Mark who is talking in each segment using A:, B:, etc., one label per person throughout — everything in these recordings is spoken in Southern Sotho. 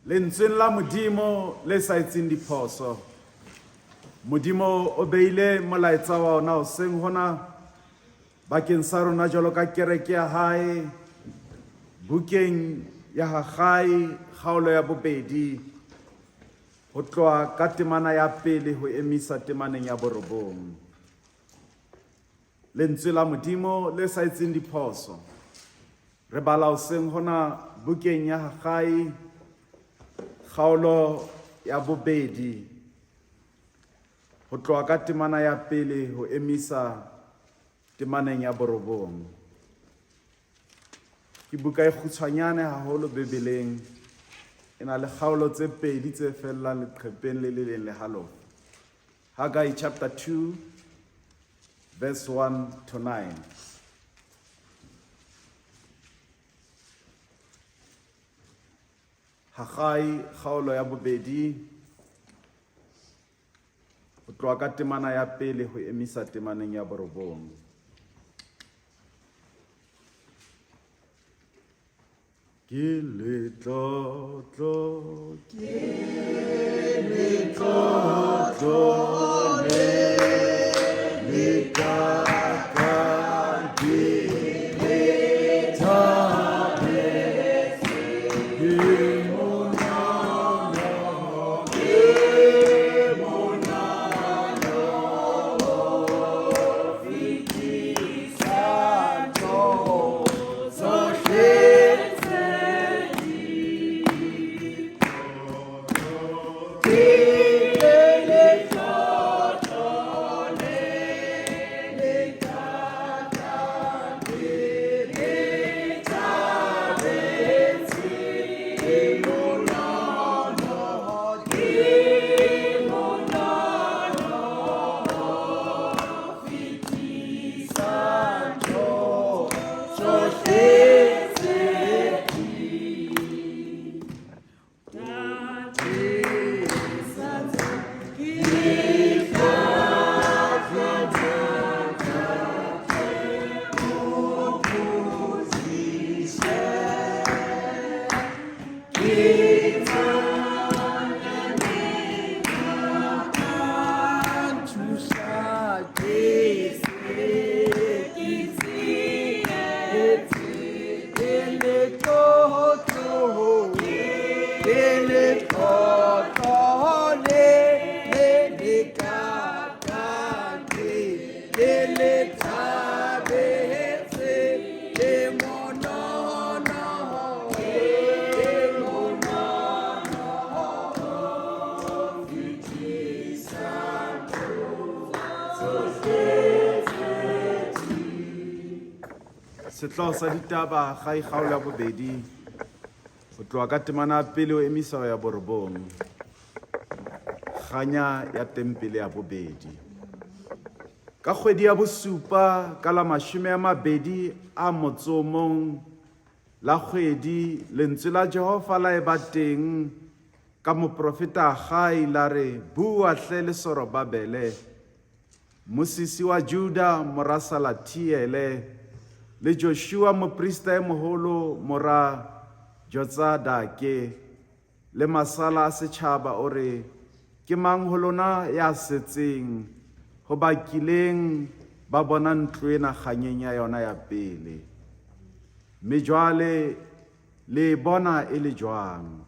A: Lentsweng la Modimo le sa etseng diphoso. Modimo o beile molaetsa wa ona hoseng hona bakeng sa rona jwalo ka kereke ya hae bukeng ya Hagai kgaolo ya bobedi ho tloha ka temana ya pele ho emisa temaneng ya borobong. Lentswe la Modimo le sa etseng diphoso. Re bala hoseng hona bukeng ya Hagai kgaolo ya bobedi ho tloha ka temana ya pele ho emisa temaneng ya borobong. Ke buka e kgutshwanyane haholo Bibeleng. E na le kgaolo tse pedi tse fellang leqhepeng le le leng le halofo. Haggai chapter 2 verse 1 to 9. Haggai kgaolo ya bobedi ho tloha ka temana ya pele ho emisa temaneng ya borobong. Ke letlotlo, ke letlotlo le le kakang ke le thabetse. Ke monono, ke monono o fetisang tsohle tse ding. Ke letlotlo le le kakang ke le thabetse. Ke monono, ke monono o fetisang tsohle tse ding. Sehlooho sa ditaba ga e kgaolo ya bobedi ho tloha ka temana ya pele ho emisa ho ya borobong. Kganya ya tempele ya bobedi. Ka kgwedi ya bosupa ka la 20 a motso o mong la kgwedi lentswe la Jehova la eba teng ka moprofeta Hagai la re, Bua hle le Sorobabele, mmusisi wa Juda, mora Salathiele, le Joshua moprista e moholo, mora Jotsadake, le masala a setjhaba, o re, Ke mang ho lona ya setseng ho ba kileng ba bona ntlo ena kganyeng ya yona ya pele? Mme jwale le e bona e le jwang?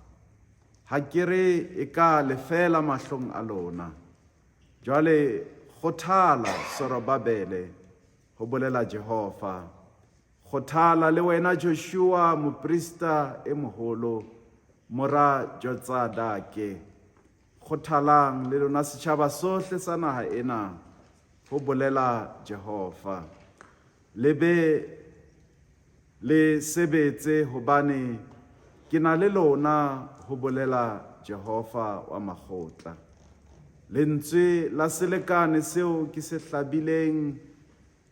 A: Ha ke re e ka lefeela mahlong a lona? Jwale kgothala, Sorobabele, ho bolela Jehova. Kgothala le wena Joshua, moprista e moholo, mora Jotsadake. Kgothalang le lona setjhaba sohle sa naha ena, ho bolela Jehova. Le be le sebetse hobane ke na le lona, ho bolela Jehova wa makgotla. Lentswe la selekane seo ke se hlabileng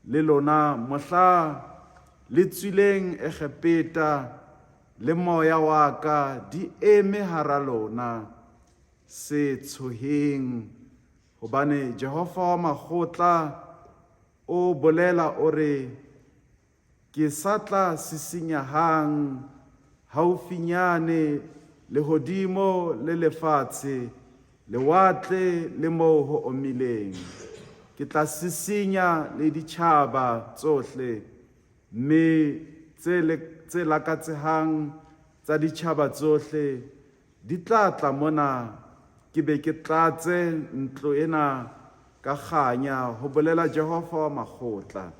A: le lona mohla le tswileng Egepeta le moya wa ka di eme hara lona. Se tshoheng, hobane Jehova wa makgotla o bolela o re, Ke sa tla sisinya hang haufinyane. lehodimo le lefatshe, lewatle le moo ho omileng. Ke tla sisinya le ditjhaba tsohle, mme tse lakatsehang tsa ditjhaba tsohle di tla tla mona, ke be ke tlatse ntlo ena ka kganya, ho bolela Jehova wa makgotla.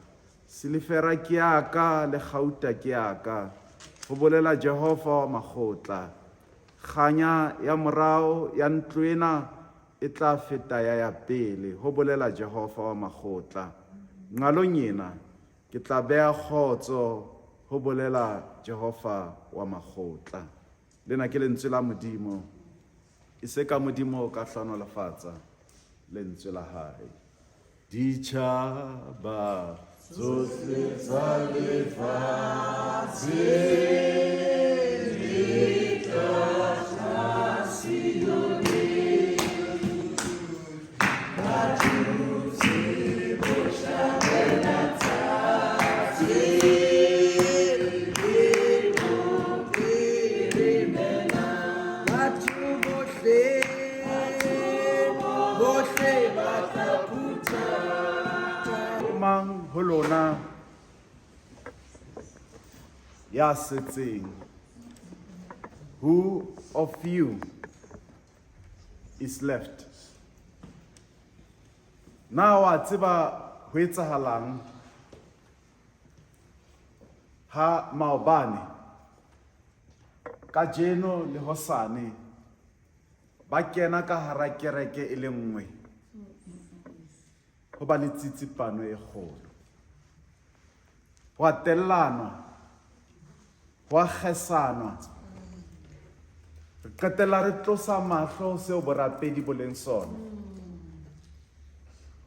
A: Silefera ke ya ka le kgauta ke ya ka, ho bolela Jehova wa makgotla. Kganya ya morao ya ntlo ena e tla feta ya ya pele, ho bolela Jehova wa makgotla. Nqalong ena ke tla beha kgotso, ho bolela Jehova wa makgotla. Lena ke lentswe la Modimo. E se ka Modimo o ka hlohonolofatsa lentswe la hae. Ditjhaba tsohle tsa lefatshe di tla tla Sione, ba dutse bohlabela tsatsi le bophirimela.
B: Batho bohle, bohle ba tla phutha.
A: Mang ho lona ya setseng? Who of you is left? Na wa tseba ho etsahalang ha maobane, kajeno le hosane ba kena ka hara kereke e le nngwe, ho ba le tsitsipano e kgolo, ho a tellanwa, ho a kgesanwa, re qetella re tlosa mahlo seo borapedi bo leng sona,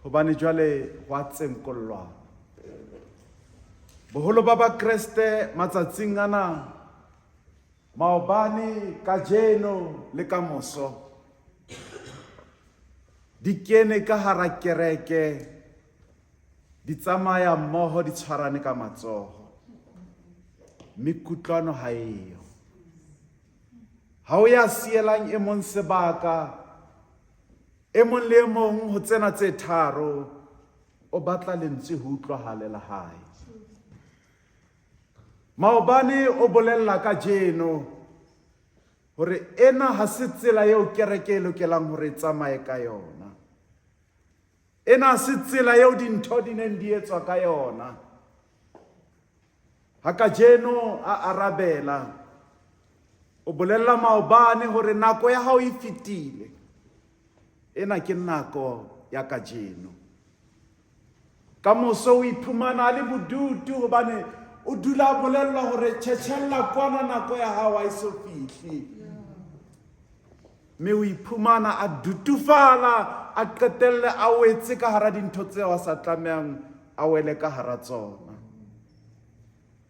A: hobane jwale ho a tsenkollwa. Boholo ba Bakreste matsatsing ana, maobane, kajeno le kamoso, di kene ka hara kereke, di tsamaya mmoho, di tshwarane ka matsoho, mme kutlwano ha eyo. Ha o ya sielang e mong sebaka, e mong le e mong ho tsena tse tharo, o batla lentswe ho utlwahale la hae. Maobane o bolella kajeno hore ena ha se tsela eo kereke e lokelang hore e tsamaye ka yona. Ena ha se tsela eo dintho di neng di etswa ka yona. Ha kajeno a arabela, o bolella maobane hore nako ya hao e fetile. Ena ke nako ya kajeno. Ka moso o iphumana a le bodutu hobane o dula a bolellwa hore tjhetjhella kwana, nako ya hao ha e so fihle. Mme o iphumana a dutufala, a qetelle a wetse ka hara dintho tseo a sa tlamehang a wele ka hara tsona.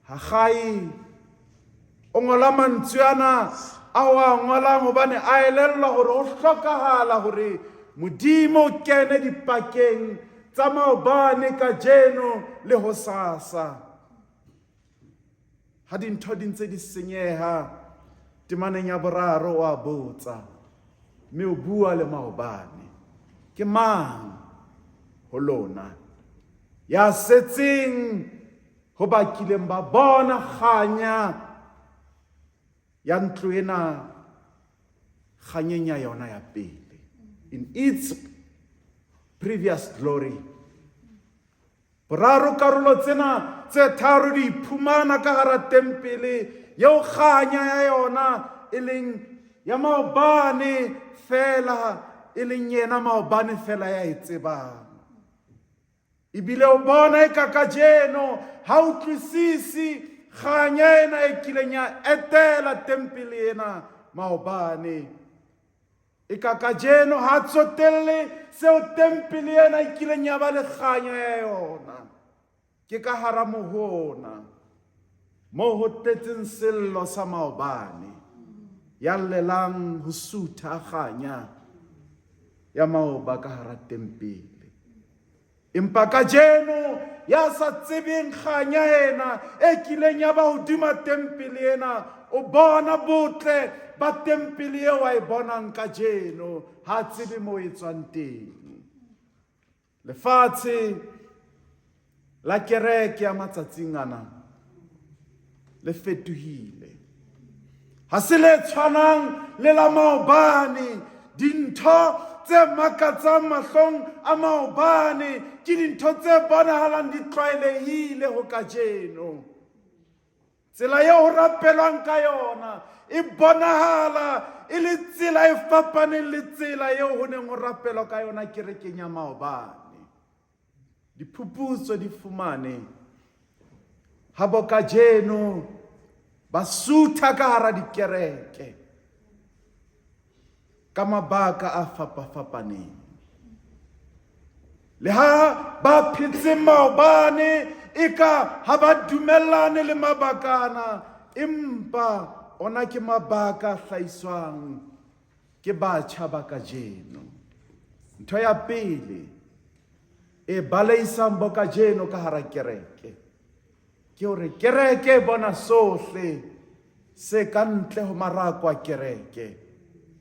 A: Hagai o ngola mantswe ana ao a ngolang hobane a elellwa hore ho hlokahala hore Modimo o kene dipakeng tsa maobane, kajeno le hosasa. Ha dintho di ntse di senyeha, temaneng ya boraro o a botsa, mme o bua le maobane. Ke mang ho lona ya setseng ho ba kileng ba bona kganya ya ntlo ena, kganyeng ya yona ya pele, in its previous glory? Boraro karolo tsena tse tharo di iphumana ka hara tempele eo kganya ya yona e leng ya maobane fela, e leng yena maobane fela ya e tsebang. Ebile o bona e ka kajeno ha utlwisisi kganya ena e kileng ya etela tempele ena maobane. E ka kajeno ha tsotelle seo tempele ena e kileng ya ba le kganya ya yona. Ke ka hara mohona moo ho tletseng sello sa maobane, ya llelang ho sutha kganya ya maoba ka hara tempele. Empa kajeno ya sa tsebeng kganya ena e kileng ya ba hodima tempele ena, o bona botle ba tempele eo a e bonang kajeno ha a tsebe moo e tswang teng. Lefatshe la kereke ya matsatsing ana le fetohile. Ha se le tshwanang le la maobane. Dintho tse makatsang mahlong a maobane ke dintho tse bonahalang di tlwaelehile ho kajeno. Tsela eo ho rapelwang ka yona e bonahala e le tsela e fapaneng le tsela eo ho neng ho rapelwa ka yona kerekeng ya maobane. Diphuputso di fumane ha bokajeno ba sutha ka hara dikereke ka mabaka a fapafapaneng. Le ha ba phetseng maobane eka ha ba dumellane le mabaka ana, empa ona ke mabaka a hlahiswang ke batjha ba kajeno. Ntho ya pele e baleisang bokajeno ka hara kereke ke hore kereke e bona sohle se ka ntle ho marako a kereke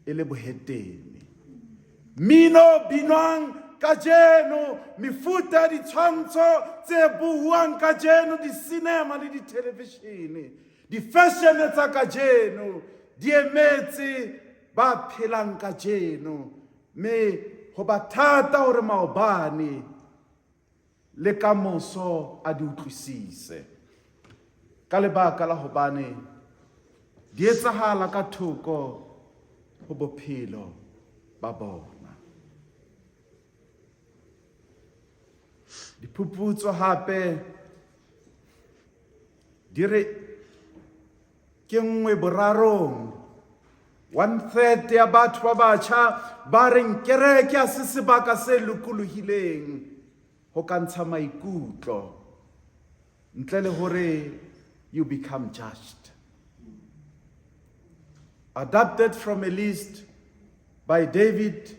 A: e le bohetene. Mmino o binwang kajeno, mefuta ya ditshwantsho tse buuwang kajeno, disinema le dithelevishene, difeshene tsa kajeno di emetse ba phelang kajeno, mme ho ba thata hore maobane le ka moso a di utlwisise ka lebaka la hobane di etsahala ka thoko ho bophelo ba bona. Diphuputso hape di re ke nngwe borarong, one third ya batho ba batjha ba reng kereke ha se sebaka se lokolohileng ho ka ntsha maikutlo ntle le hore you become judged. Adapted from a list by David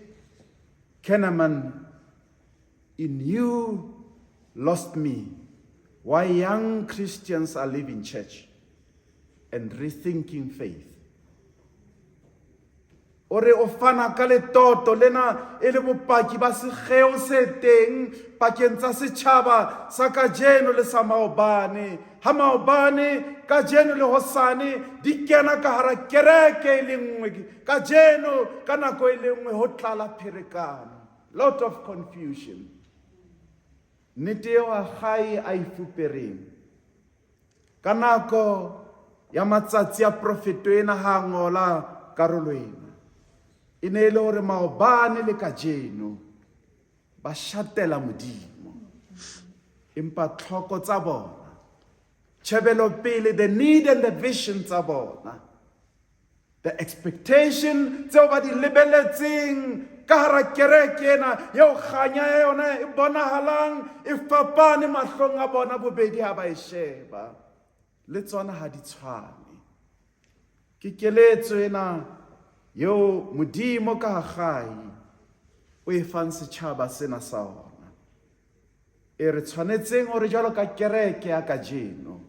A: Kahneman in You Lost Me, Why Young Christians Are Leaving Church and Rethinking Faith. O re o fana ka letoto lena e le bopaki ba sekgeo se teng pakeng tsa setjhaba sa kajeno le sa maobane. Ha maobane, kajeno le hosane di kena ka hara kereke e le nngwe, kajeno ka nako e le nngwe ho tlala pherekano. Lot of confusion. Nnete eo Hagai a e fupereng ka nako ya matsatsi a profeto ena ha a ngola karolo ena e ne e le hore maobane le kajeno ba shatela Modimo, empa tlhoko tsa bona, tjhebelopele, the need and the vision tsa bona, the expectation tseo ba di lebeletseng ka hara kereke ena eo kganya ya yona e bonahalang e fapane mahlong a bona bobedi ha ba e sheba, le tsona ha di tshwane. Ke keletso ena eo Modimo ka Hagai o e fang setjhaba sena sa ona, e re tshwanetseng hore jwalo ka kereke ya kajeno,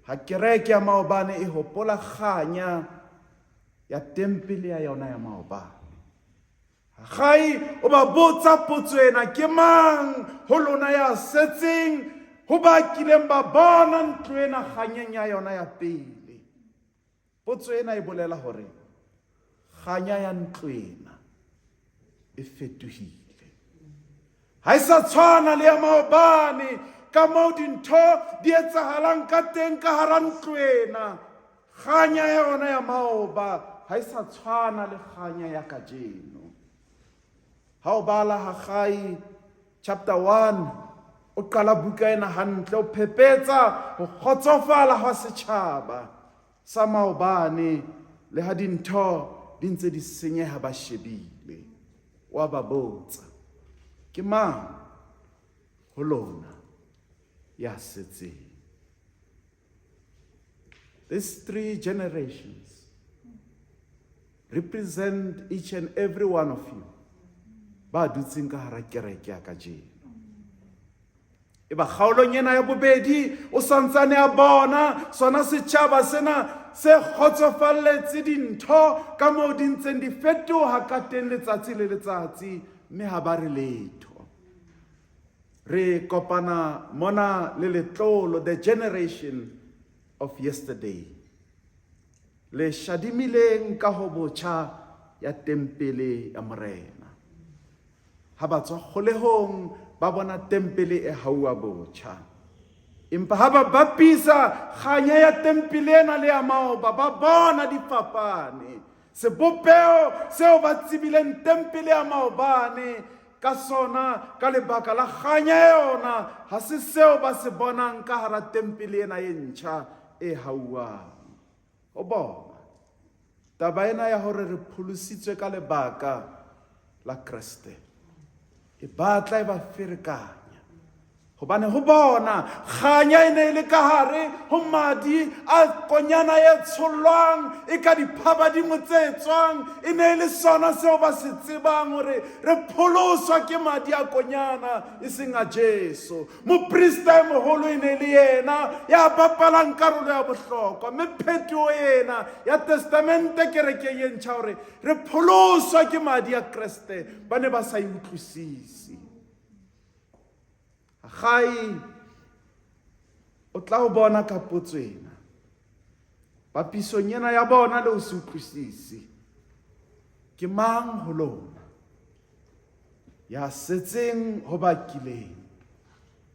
A: ha kereke ya maobane e hopola kganya ya tempele ya yona ya maobane, Hagai o ba botsa potso ena, ke mang ho lona ya setseng ho ba kileng ba bona ntlo ena kganyeng ya yona ya pele? Potso ena e bolela hore kganya ya ntlo ena e fetohile. Ha e sa tshwana le ya maobane ka moo dintho di etsahalang ka teng ka hara ntlo ena. Kganya ya yona ya maoba ha e sa tshwana le kganya ya kajeno. Ha o bala Hagai chapter 1, o qala buka ena hantle, o phepetsa ho kgotsofala hwa setjhaba sa maobane le ha dintho di ntse di senyeha ba shebile. Wa ba botsa, ke mang ho lona ya setseng? These three generations represent each and every one of you ba dutseng ka hara kereke ya kajeno. E ba kgaolong ena ya bobedi o santsane a bona sona setjhaba sena se kgotsofalletse dintho ka moo di ntseng di fetoha ka teng letsatsi le letsatsi, mme ha ba re letho. Re kopana mona le letlolo, the generation of yesterday, le shadimileng ka ho botjha ya tempele ya Morena. Ha ba tswa kgolehong ba bona tempele e hauwa botjha. Empa ha ba bapisa kganya ya tempele ena le ya maoba, ba bona di fapane. Sebopeho seo ba tsebileng tempele ya maobane ka sona ka lebaka la kganya ya yona ha se seo ba se bonang ka hara tempele ena e ntjha e hauwang. Ho bona, taba ena ya hore re pholositswe ka lebaka la Kreste e batla e ba ferekanya. Hobane ho bona kganya e ne e le ka hare ho madi a konyana e tshollwang e ka diphabadimo tse tswang, e ne e le sona seo ba se tsebang hore re pholoswa ke madi a konyana e seng a Jesu. Moprista e moholo e ne e le yena ya bapalang karolo ya bohlokwa, mme phetoho ena ya testamente kerekeng e ntjha hore re pholoswa ke madi a Kreste ba ne ba sa e utlwisise. Hagai o tla o bona ka potso ena, papisong ena ya bona le ho se utlwisise, ke mang ho lona ya setseng ho ba kileng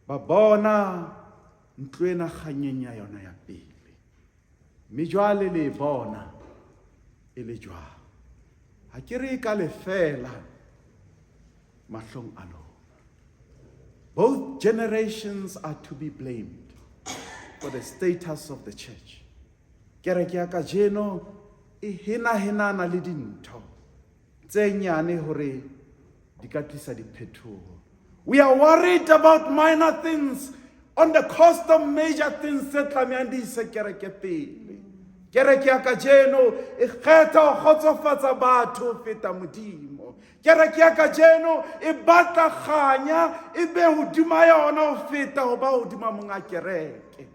A: ba bona ntlo ena kganyeng ya yona ya pele, mme jwale le e bona e le jwang? Ha ke re ka lefeela mahlong a lona. Both generations are to be blamed for the status of the church. Kereke ya kajeno e henahenana le dintho tse nyane hore di ka tlisa diphetoho. We are worried about minor things on the cost of major things tse tlamehang di ise kereke pele. Kereke ya kajeno e kgetha ho kgotsofatsa batho ho feta Modimo. Kereke ya kajeno e batla kganya e be hodima yona ho feta ho ba hodima monga kereke.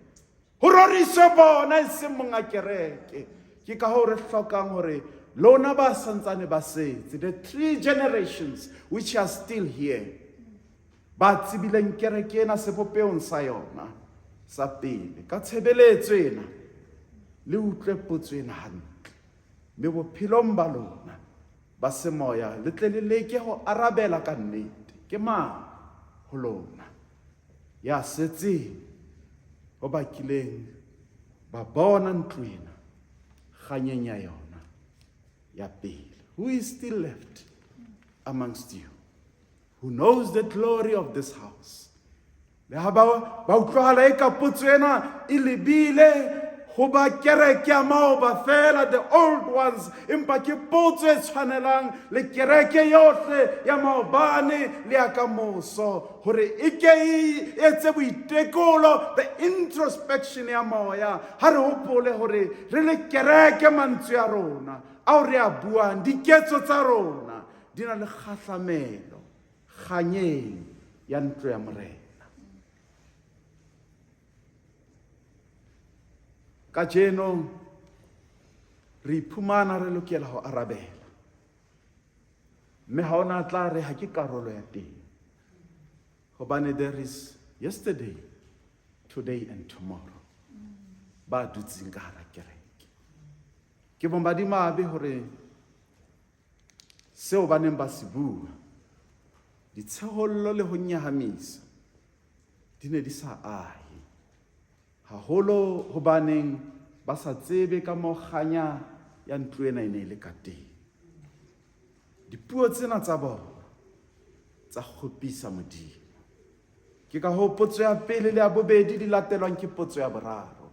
A: Ho roriswe bona e seng monga kereke. Ke ka hoo re hlokang hore lona ba santsane ba setse, the three generations which are still here, ba tsebileng kereke ena sebopehong sa yona sa pele, ka tshebeletso ena, le utlwe potso ena hantle, mme bophelong ba lona ba semoya le tle le leke ho arabela ka nnete. Ke mang ho lona ya setseng ho ba kileng ba bona ntlo ena kganyeng ya yona ya pele? Who is still left amongst you who knows the glory of this house? Le ha ba utlwahala e ka potso ena e lebile ho ba kereke ya maoba fela, the old ones, empa ke potso e tshwanelang le kereke yohle ya maobane le ya kamoso, hore e ke e etse boitekolo, the introspection ya moya. Ha re hopole hore re le kereke, mantswe a rona ao re a buang, diketso tsa rona di na le kgahlamelo kganyeng ya ntlo ya Morena. Kajeno re iphumana re lokela ho arabela, mme ha ona tla re ha ke karolo ya teng, hobane there is yesterday, today and tomorrow ba dutseng ka hara kereke. Ke bomadimabe hore seo ba neng ba se bua, ditshehollo le ho nyahamisa, di ne di sa ahe haholo hobaneng ba sa tsebe ka moo kganya ya ntlo ena e ne e le ka teng. Dipuo tsena tsa bona tsa kgopisa Modimo. Ke ka hoo potso ya pele le ya bobedi di latelwang ke potso ya boraro.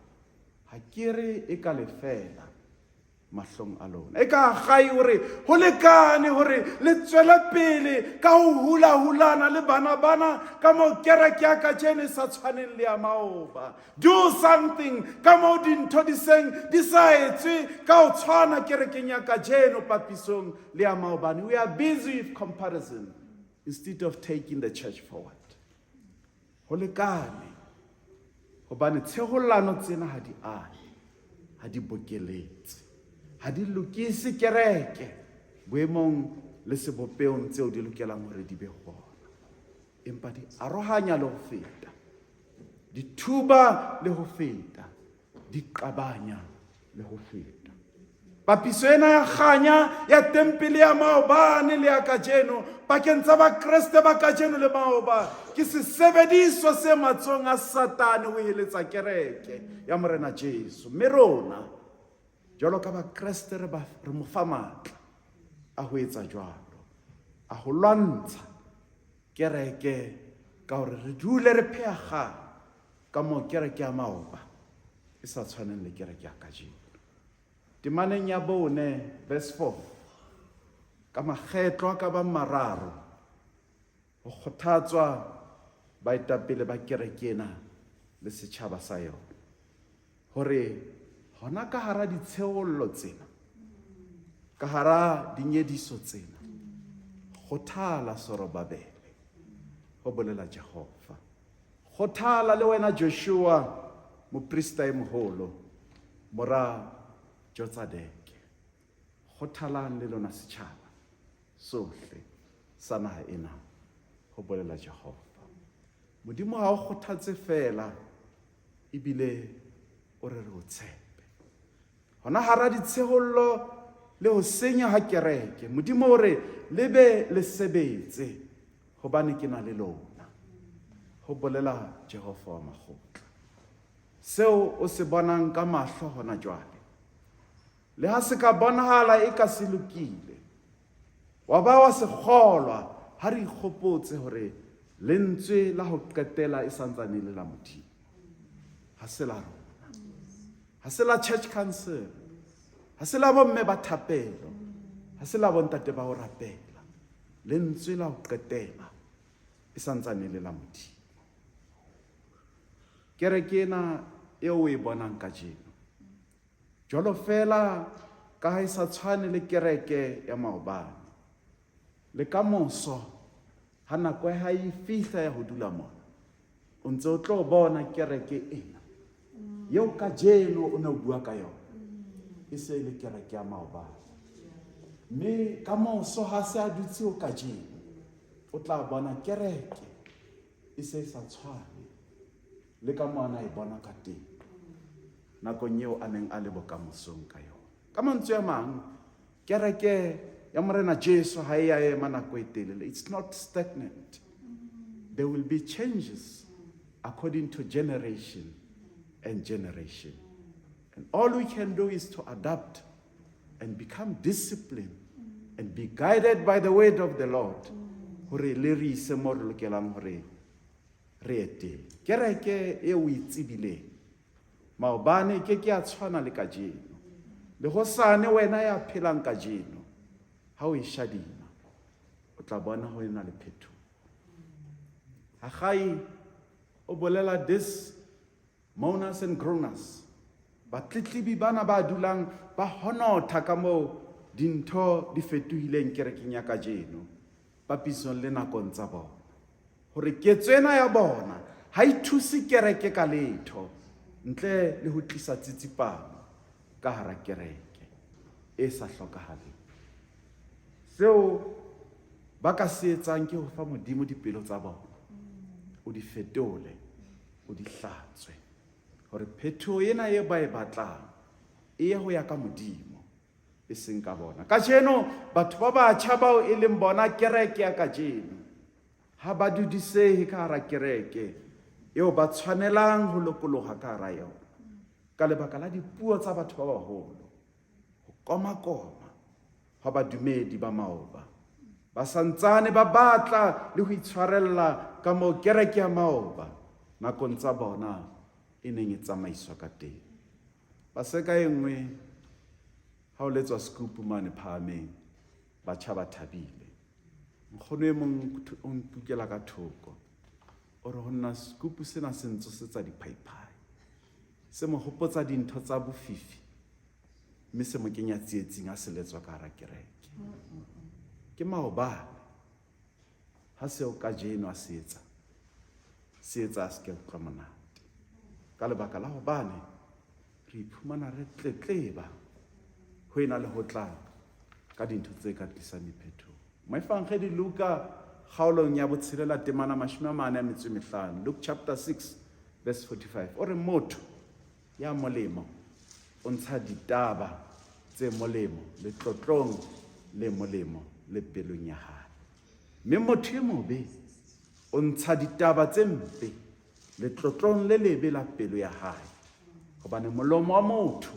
A: Ha ke re e ka lefeela mahlong a lona. E ka Hagai o re ho lekane hore le tswele pele ka ho hula-hulana le bana bana ka moo kereke ya kajeno e sa tshwaneng le ya maoba. Do something ka moo dintho di seng di sa etswe ka ho tshwana kerekeng ya kajeno papisong le ya maobane. We are busy with comparison instead of taking the church forward. Ho lekane hobane tsheholano tsena ha di ahe. Ha di bokeletse, ha di lokise kereke boemong le sebopehong tseo di lokelang hore di be ho ona, empa di arohanya le ho feta, di thuba le ho feta, di qabanya le ho feta. Papiso ena ya kganya ya tempele ya maobane le ya kajeno pakeng tsa Bakreste ba kajeno le maoba ke sesebediswa se matsohong a Satane ho heletsa kereke ya Morena Jesu. Mme rona jwalo ka Bakreste re ba re mo fa matla a ho etsa jwalo, a ho lwantsha kereke ka hore re dule re pheha kgang ka moo kereke ya maoba e sa tshwaneng le kereke ya kajeno. Temaneng ya bone, verse 4, ka makgetlo a ka bang mararo ho kgothatswa baetapele ba kereke ena le setjhaba sa yona hore hona ka hara ditsheollo tsena, ka hara dinyediso tsena, kgothala Sorobabele, ho bolela Jehova. Kgothala le wena Joshua, moprista e moholo, mora Jotsadeke. Kgothalang le lona setjhaba sohle sa naha ena, ho bolela Jehova. Modimo ha o kgothatse feela, ebile o re re o tshepe. Hona hara ditshehollo le ho senya ha kereke, Modimo o re le be le sebetse, hobane ke na le lona, ho bolela Jehova wa makgotla. Seo o se bonang ka mahlo hona jwale, le ha se ka bonahala e ka se lokile, wa ba wa se kgolwa, ha re ikgopotse hore lentswe la ho qetela e santsane e le la Modimo, ha se la rona, ha se la church council, ha se la bomme ba thapelo, ha se la bontate ba ho rapela. Lentswe la ho qetela e santsane e le la Modimo. Kereke ena eo o e bonang kajeno, jwalo feela ka ha e sa tshwane le kereke ya maobane, le ka moso ha nako ya hae e fihla ya ho dula mona, o ntse o tlo bona kereke ena eo kajeno o ne o bua ka yona e se e le kereke ya maobane. Mme ka moso ha se a dutse o kajeno, o tla bona kereke e se e sa tshwane le ka moo a na e bona ka teng nakong eo a neng a le bokamosong ka yona. Ka mantswe a mang, kereke ya Morena Jesu ha e ya ema nako e telele. It's not stagnant. There will be changes according to generation and generation. And all we can do is to adapt and become disciplined and be guided by the word of the Lord hore le re ise mo re lokelang hore re ye teng. Kereke e o e tsebileng maobane ke ke ya tshwana le kajeno, le hosane wena ya phelang kajeno ha o e shadima o tla bona ho ena le phetoho. Hagai o bolela this moaners and groaners, batletlebi bana ba dulang ba honotha ka moo dintho di fetohileng kerekeng ya kajeno papisong le nakong tsa bona, hore ketso ena ya bona ha e thuse kereke ka letho ntle le ho tlisa tsitsipano ka hara kereke e sa hlokahaleng. Seo ba ka se etsang ke ho fa Modimo dipelo tsa bona, o di fetole, o di hlatswe, hore phetoho ena e ba e batlang e ye ho ya ka Modimo, e seng ka bona. Kajeno batho ba batjha bao e leng bona kereke ya kajeno ha ba dudisehe ka hara kereke eo ba tshwanelang ho lokoloha ka hara yona ka lebaka la dipuo tsa batho ba baholo, ho komakoma hwa badumedi ba maoba. Ba santsane ba batla le ho itshwarella ka moo kereke ya maoba nakong tsa bona e neng e tsamaiswa ka teng. Paseka e nngwe ha o letswa sekupu mane phahameng, batjha ba thabile. Nkgono e mong o nkukela ka thoko, o re ho nna sekupu sena se ntsosetsa diphaiphai, se mo hopotsa dintho tsa bofifi, mme se mo kenya tsietsing ha se letswa ka hara kereke. Ke maobane ha seo kajeno a se etsa, se etsa a se ke utlwa monate ka lebaka la hobane Re iphumana re tletleba ho ena le ho tla ka dintho tse ka tlisang diphetoho. Moefangedi Luka kgaolong ya botshelela temana 45, Luke chapter 6 verse 45, o re motho ya molemo o ntsha ditaba tse molemo letlotlong le molemo le pelong ya hae, mme motho e mobe o ntsha ditaba tse mpe letlotlong le lebe la pelo ya hae, hobane molomo wa motho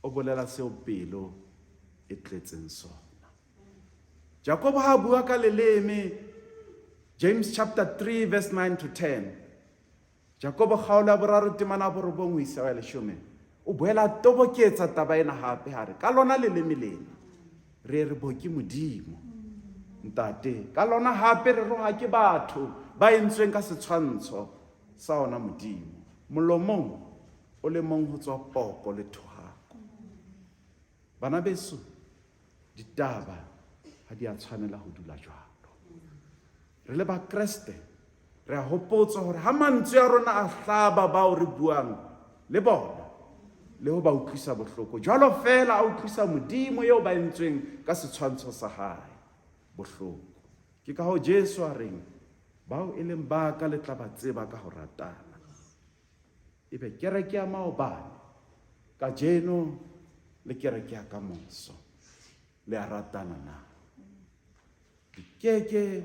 A: o bolela seo pelo e tletseng sona. Jakobo ha bua ka leleme, James chapter 3 verse 9 to 10, Jakobo kgaolo ya 3 temana 9 ho isa ya 10, o boela toboketsa taba ena hape, ha re ka lona leleme lena re re boke Modimo Ntate, ka lona hape re roha ke batho ba entsweng ka setshwantsho sa ona Modimo. Molomong o le mong ho tswa poko le thohako. Bana beso, ditaba ha di a tshwanela ho dula jwalo. Re le Bakreste re a hopotswa hore ha mantswe a rona a hlaba bao re buang le bona le ho ba utlwisa bohloko, jwalo feela a utlwisa Modimo eo ba entsweng ka setshwantsho sa hae bohloko. Ke ka hoo Jesu a reng, bao e leng ba ka le tla ba tseba ka ho ratana. Ebe kereke ya maobane, kajeno le kereke ya kamoso, le a ratana na? Dikeke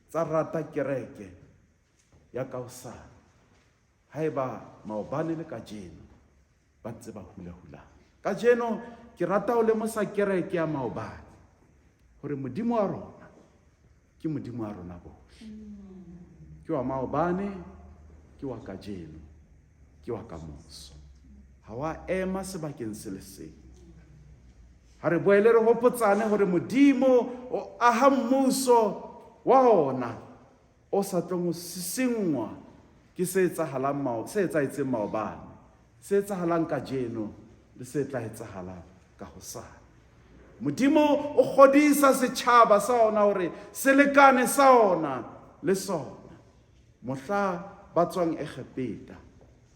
A: tsa rata kereke ya kaosane haeba maobane le kajeno ba ntse ba hula-hulana. Kajeno ke rata ho lemosa kereke ya maobane hore Modimo wa rona ke Modimo wa rona bohle. Ke wa maobane, ke wa kajeno, ke wa kamoso. Ha wa ema sebakeng se le seng. Ha re boele re hopotsane hore Modimo o aha mmuso wa ona o sa tlong ho sisinngwa ke se etsahalang se etsahetseng maobane, se etsahalang kajeno le se tla etsahalang ka hosane. Modimo o kgodisa setjhaba sa ona hore selekane sa ona le sona mohla ba tswang Egepeta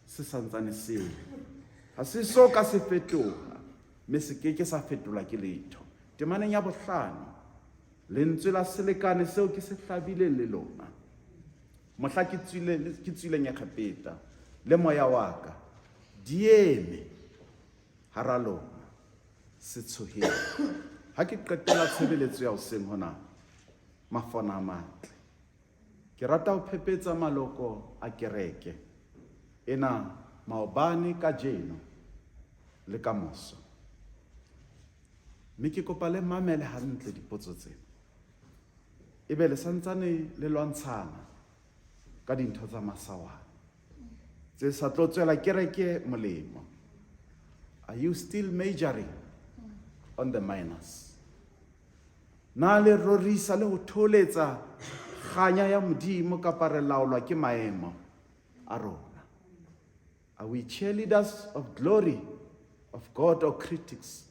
A: se santsane seo ha se so ka se fetoha, mme se ke ke sa fetolwa ke letho. Temaneng ya 5, lentswe la selekane seo ke se hlabileng le lona mohla ke tswileng Egepeta le moya wa ka, di eme hara lona, se tshoheng. Ha ke qetela tshebeletso ya hoseng hona, mafona a matle, ke rata ho phepetsa maloko a kereke ena maobane, kajeno le kamoso, mme ke kopa le mamele hantle dipotso tsena, ebe le santsane le lwantshana ka dintho tsa masawana tse sa tlo tswela kereke molemo. Are you still majoring on the minors? Na le rorisa le ho tholetsa kganya ya Modimo kapa re laolwa ke maemo a rona? Are we cheerleaders of glory of God or critics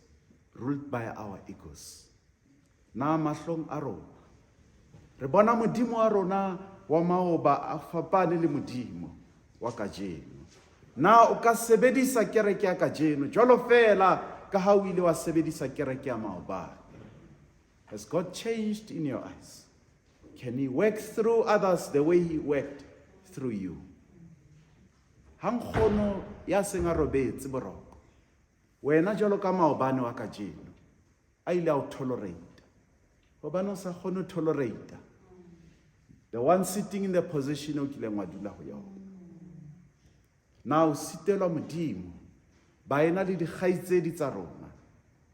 A: ruled by our egos? Na mahlong a rona re bona Modimo wa rona wa maoba a fapane le Modimo wa kajeno? Na o ka sebedisa kereke ya kajeno jwalo feela ka ha o ile wa sebedisa kereke ya maobane? Has God changed in your eyes? Can he work through others the way he worked through you? Ha nkgono ya seng a robetse boroko, wena jwalo ka maobane wa kajeno, a ile a o tolerate, hobane o sa kgone ho tolerate the one sitting in the position o kileng wa dula ho yona. Na o sitelwa Modimo baena le dikgaitsedi tsa rona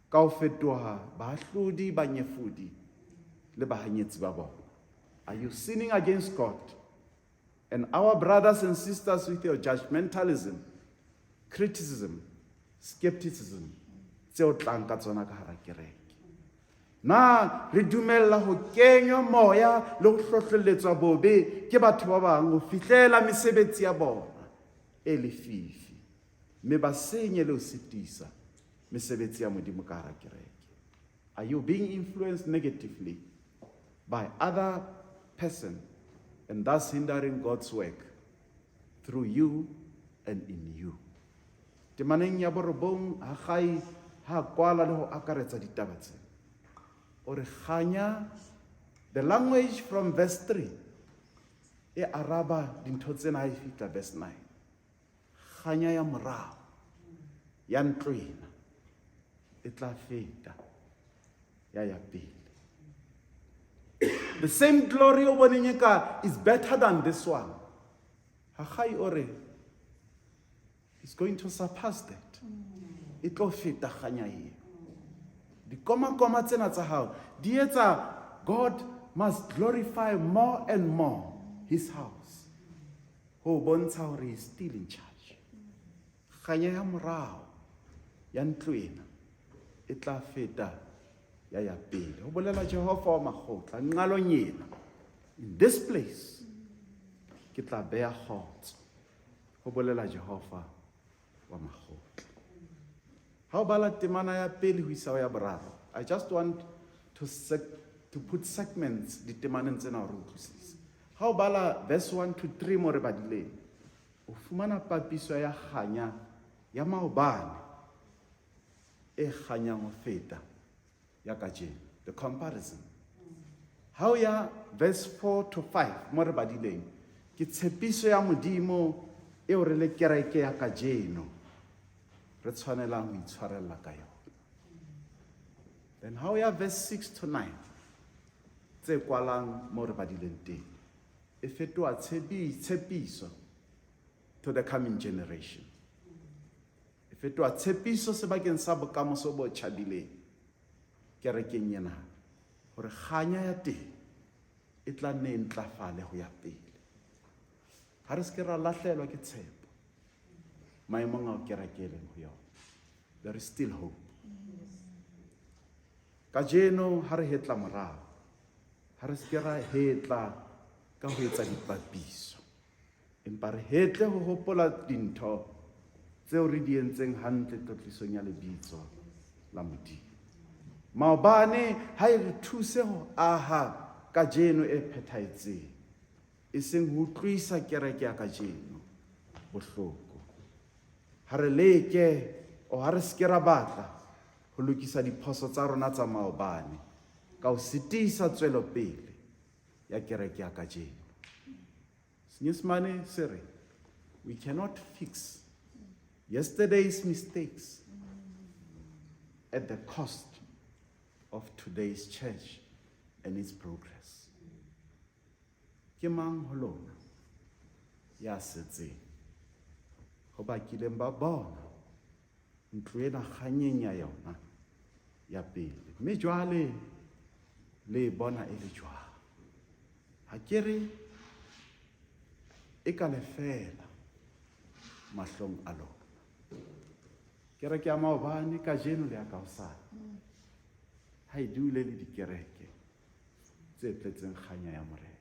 A: ka ho fetoha baahlodi, banyefodi le bahanyetsi ba bona? Are you sinning against God and our brothers and sisters with your judgmentalism, criticism, skepticism tseo tlang ka tsona ka hara kereke? Na re dumella ho kenywa moya le ho hlohlelletswa bobe ke batho ba bang ho fihlela mesebetsi ya bona e lefifi, mme ba senye le ho sitisa mesebetsi ya Modimo ka hara kereke? Are you being influenced negatively by other person and thus hindering God's work through you and in you? Temaneng ya borobong Hagai ha kwala le ho akaretsa ditaba tse. O re kganya the language from verse 3 e araba dintho tsena ha e fihla verse 9. Kganya ya morao ya ntlo ena e tla feta ya ya pele. The same glory o boneng e ka is better than this one. Hagai o re is going to surpass that. E tlo feta kganya eo. Dikomakoma tsena tsa hao di etsa God must glorify more and more his house. Ho bontsha hore he is still in charge. Kganya ya morao ya ntlo ena e tla feta ya ya pele. Ho bolela Jehova wa makgotla nqalong ena. In this place ke tla beha kgotso. Ho bolela Jehova wa makgotla. Ha o bala temana ya pele ho isa ho ya boraro, I just want to put segments ditemaneng tsena hore o utlwisise. Ha o bala verse 1 to 3 mo re badileng, o fumana papiso ya kganya ya maobane e kganyang ho feta ya kajeno. The comparison. Ha o ya verse 4 to 5 mo re badileng, ke tshepiso ya Modimo eo re le kereke ya kajeno re tshwanelang ho itshwarella ka yona. Then ha o ya verse 6 to 9 tse kwalang mo re badileng teng, e fetoha tshepiso to the coming generation. E fetoha tshepiso sebakeng sa bokamoso bo tjhabileng kerekeng ena, hore kganya ya teng e tla nne e ntlafale ho ya pele. Ha re se ke ra lahlehelwa ke tshepo maemong ao kereke e leng ho yona. There is still hope. Kajeno ha re hetla morao, ha re se ke ra hetla ka ho etsa dipapiso, empa re hetle ho hopola dintho tseo re di entseng hantle tlotlisong ya lebitso la Modimo. Maobane ha e re thuse ho aha kajeno e phethahetseng, e seng ho utlwisa kereke ya kajeno bohloko. Ha re leke o ha re se ke ra batla ho lokisa diphoso tsa rona tsa maobane ka ho sitisa tswelopele ya kereke ya kajeno. Senyesemane se re, we cannot fix yesterday's mistakes at the cost of today's church and its progress. Ke mang ho lona ya setseng ho ba kileng ba bona ntlo ena kganyeng ya yona ya pele, mme jwale le e bona e le jwang? Ha ke re e ka lefela mahlong a lona. Kereke ya maobane kajeno le ya ka hosane ha e dule le dikereke tse tletseng kganya ya Morena.